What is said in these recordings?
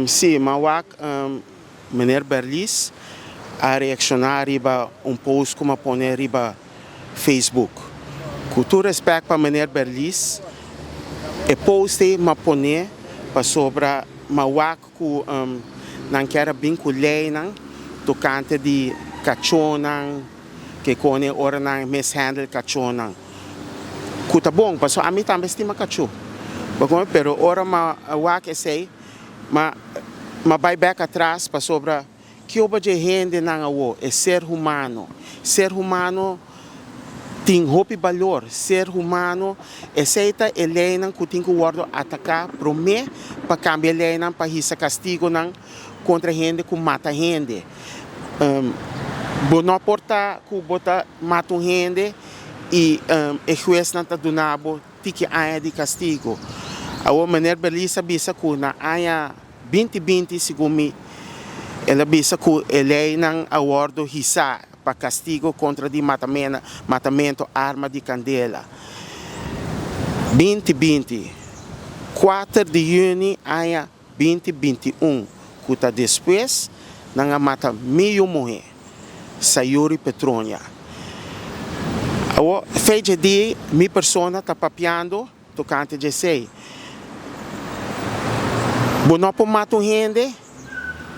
Si, m'a wak meneer Berlis a reakshoná riba un post ku m'a pone riba Facebook. Ku tur rèspèt pa meneer Berlis, e post ei m'a pone pasobra m'a wak ku nan kier a bin ku leinan tokante di kachónan, ke kone ora nan mishandle kachónan. Ku ta bon, pasobra ami tambe stima kachó. Pero ora m'a wak esei, m'a m'a bai bèk atras pasobra kiko dje hendenan awo, e ser humano. Ser humano tin hopi balor, ser humano, esei ta e leinan ku tin ku wòrdu ataká promé pa kambia leinan pa hisa kastigunan kontra hende ku mata hende. Bo no por ta ku bo ta mata un hende i e huesnan ta duna bo tiki aña di kastigu. Awor meneer Berlis a bisa ku na aña 2020, segun mi, el a bisa ku e leinan a wòrdu hisá pa kastigu kontra di matamentu arma di kandela. 2020, 4 di yüni aña 2021, ku ta despues nan a mata mi yu muhé, Sayuri Petronia. Awor, fecha di mi persona ta papiando tokante di esei. Bo no por mata un hende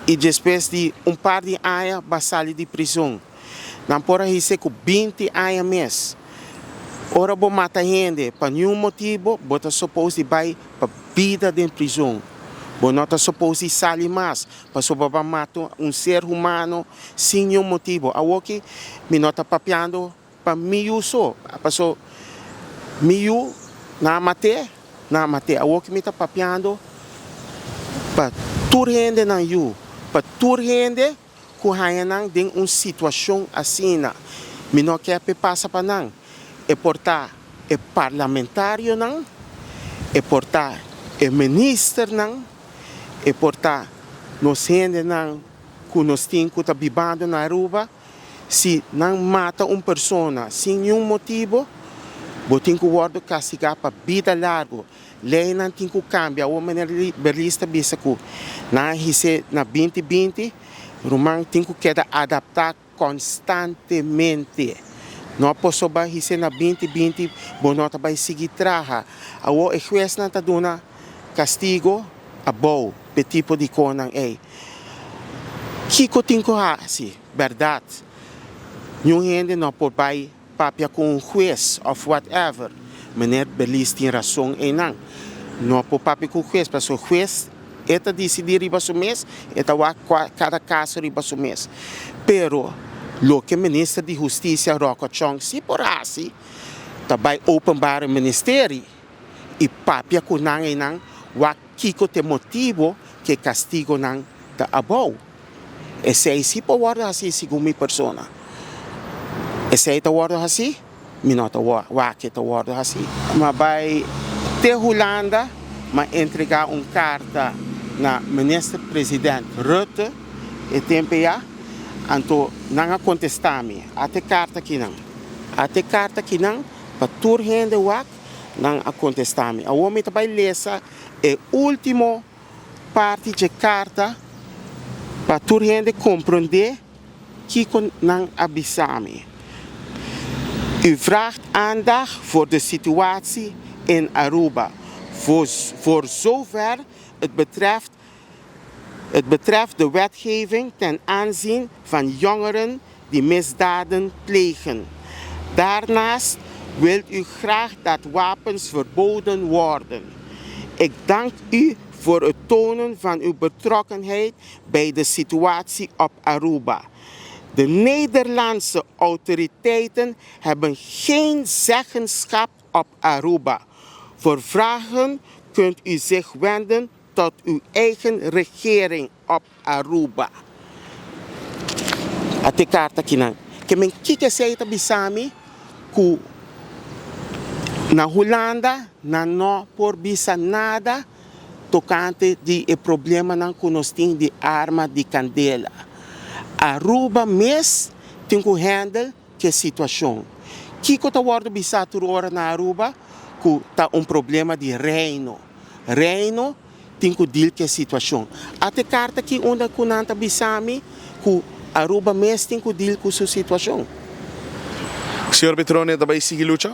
i despues di un par di aña bo a sali di prizòn. Nan por a his'é ku 20 aña mes. Ora bo mata hende pa ningun motibu, bo ta supose di bai pa bida den prizòn. Bo no ta supose di sali mas, pasobra bo a mata un ser humano sin ningun motibu. Awor ku mi no ta papiando pa mi yu so, pasobra mi yu nan a mat'é, nan a mat'é. Awor ku mi ta papiando pa tur hendenan yu, pa tur hende ku haña nan den un situashon asina. Mi no ke pa pasa pa nan. E por ta e parlamentarionan, e por ta e ministernan, e por ta nos hendenan ku nos tin ku ta bibando na Aruba. Si nan mata un persona sin ningun motibu, bo tin ku wòrdu kastigá pa bida largu. Leinan tin ku kambia. Awor meneer Berlis ta bisa ku nan a his'é na 2020, ruman tin ku keda adaptá konstantemente. No pasobra his'é na 2020, bo no ta bai sigui traha. Awor e huesnan ta duna kastigu abou p'e tipo di kosnan ei. Kiko tin ku hasi? Bèrdat, niun hende no por bai papia ku un hues òf whatever. Meneer Berlis tin rason einan. No por papia ku hues, pasobra hues e ta disidí riba su mes, e ta wak kada kaso riba su mes. Pero loke minister di Hustisia Rocco Tjong si por hasi, ta bai Openbare Ministerie i papia ku nan einan wak kiko ta e motibu ku e kastigunan ta abou. Esei si por wòrdu hasí segun mi persona. Esei ta wòrdu hasí? Mi no ta wak e ta wòrdu hasí. M'a bai te Hulanda, m'a entregá un karta na minister president Rutte e tempu ya, anto nan a kontestá mi. Ata e karta akinan. Ata e karta akinan pa tur hende wak, nan a kontestá mi. Awor mi ta bai lesa e último parti dje karta pa tur hende komprondé kiko nan a bisa mi. U vraagt aandacht voor de situatie in Aruba, voor, voor zover het betreft de wetgeving ten aanzien van jongeren die misdaden plegen. Daarnaast wilt u graag dat wapens verboden worden. Ik dank u voor het tonen van uw betrokkenheid bij de situatie op Aruba. De Nederlandse autoriteiten hebben geen zeggenschap op Aruba. Voor vragen kunt u zich wenden tot uw eigen regering op Aruba. Ata e karta akinan. Ke men kiko esei ta bisa mi ku na Hulanda nan no por bisa nada tokante di e problemanan ku nos tin di arma di kandela. Aruba mes tin ku handle ku e situashon. Kiko ta wòrdu bisá tur ora na Aruba ku ta un problema di reino. Reino. tin ku deal ku e situashon. Ata e karta aki unda ku nan ta bisa mi ku Aruba mes tin ku deal ku su situashon. Señor Petronia ta bai sigui lucha?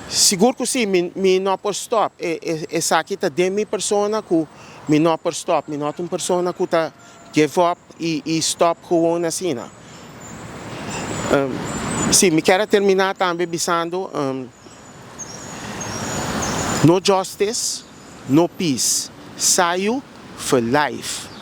Sigur ku si, mi no por stop. Esaki ta den mi persona ku mi no por stop. Mi no ta un persona ku ta give up i stop gewoon asina. Si, mi kier a terminá tambe bisando, no justice, no peace. Sayu for life.